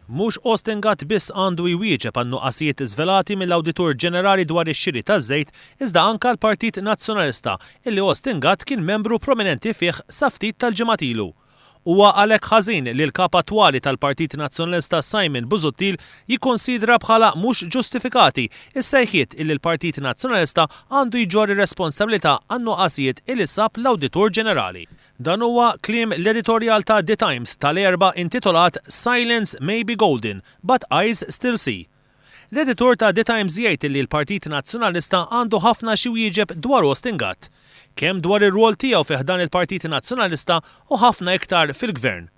Mhux Austin Gatt biss għandu jwieġeb għan-nuqqasijiet żvelati mill-Awditur Ġenerali dwar ix-xiri taż-żejt iżda anka l-Partit Nazzjonalista illi Austin Gatt kien membru prominenti fih sa ftit tal-ġimgħat ilu. Huwa għalhekk ħażin li l-Kap attwali tal-Partit Nazzjonalista Simon Busuttil jikkunsidra bħala mhux ġustifikati s-sejħiet illi l-Partit Nazzjonalista għandu jġorr ir-responsabilità għan-nuqqasijiet illi sab l-Awditur Ġenerali. Dan huwa kliem l-editorjal ta' The Times tal-Erbgħa intitolat Silence may be golden, but eyes still see. L-editur ta' The Times jgħid li l-Partit Nazzjonalista għandu ħafna xi wieġeb dwar Austin Gatt. Kemm dwar ir-rwol tiegħu fi ħdan il-Partit Nazzjonalista u ħafna iktar fil-Gvern.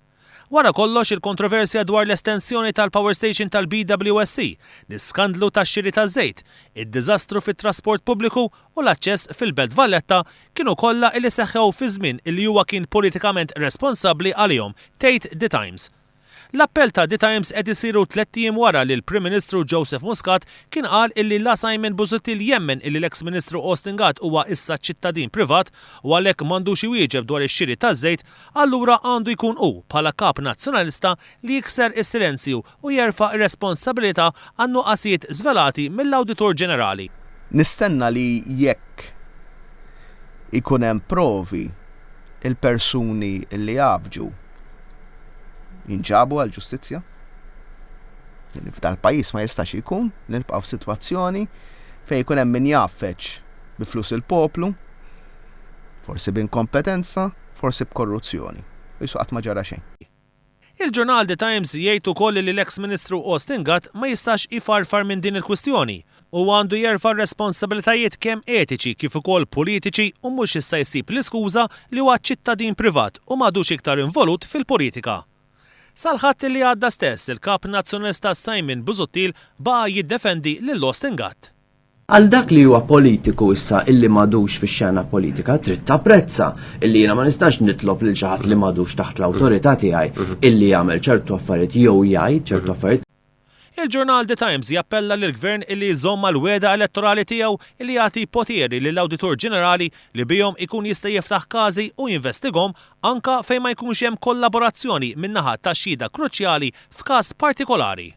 Wara kollox il-kontroversja dwar l-estensjoni tal-power station tal-BWSC, l-iskandlu tax-xiri taż-żejt, id-diżastru fit-trasport pubbliku u l-aċċess fil-Belt Valletta kienu kollha illi seħħew fi żmien illi huwa kien politikament responsabbli għalihom, tgħid The Times. L-appell ta' The Times qed isiru tlett ijiem wara li l-Prim Ministru Joseph Muscat kien qal illi la Simon Busuttil jemmen illi l-eks Ministru Austin Gatt huwa issa ċittadin privat u għalhekk m'għandux iwieġeb dwar ix-xiri taż-żejt, allura għandu jkun hu, bħala Kap Nazzjonalista, li jikser is-silenzju u jerfa' r-responsabilità għan-nuqqasijiet żvelati mill-Awditur Ġenerali. Nistenna li jekk ikun hemm provi, il-persuni li għafġu jinġabu għall-ġustizzja. F'dal-pajjiż ma jistax ikun li nibqgħu f'sitwazzjoni fejn ikun hemm min jgħaffeġ bi flus il-poplu, forsi b'inkompetenza, forsi b'korruzzjoni. U qisu qatt ma ġara xejn. Il-ġurnal The Times jgħid ukoll li l-eks Ministru Austin Gatt ma jistax ifarfar minn din il-kwistjoni. Huwa għandu jerfa' r-responsabilitajiet kemm etiċi kif ukoll politiċi u mhux issa jsib l-iskuża li huwa ċittadin privat u m'għadux iktar involut fil-politika. Sal-Ħadd li għadda stess, il-Kap Nazzjonalista Simon Busuttil baqa' jiddefendi lil Austin Gatt. Għal dak li huwa politiku issa illi m'għadux fix-xena politika trid tapprezza illi jiena ma nistax nitlob lil xi ħadd li m'għadux taħt l-awtorità tiegħi illi jagħmel ċertu affarijiet jew jgħid ċertu affarijiet. Il-ġurnal The Times jappella lill-Gvern illi jżomm mal-wegħda elettorali tiegħu illi jagħti poteri lill-Awditur Ġenerali li bihom ikun jista' jiftaħ każi u jinvestighom anka fejn ma jkunx hemm kollaborazzjoni min-naħa ta' xhieda kruċjali f'każ partikolari.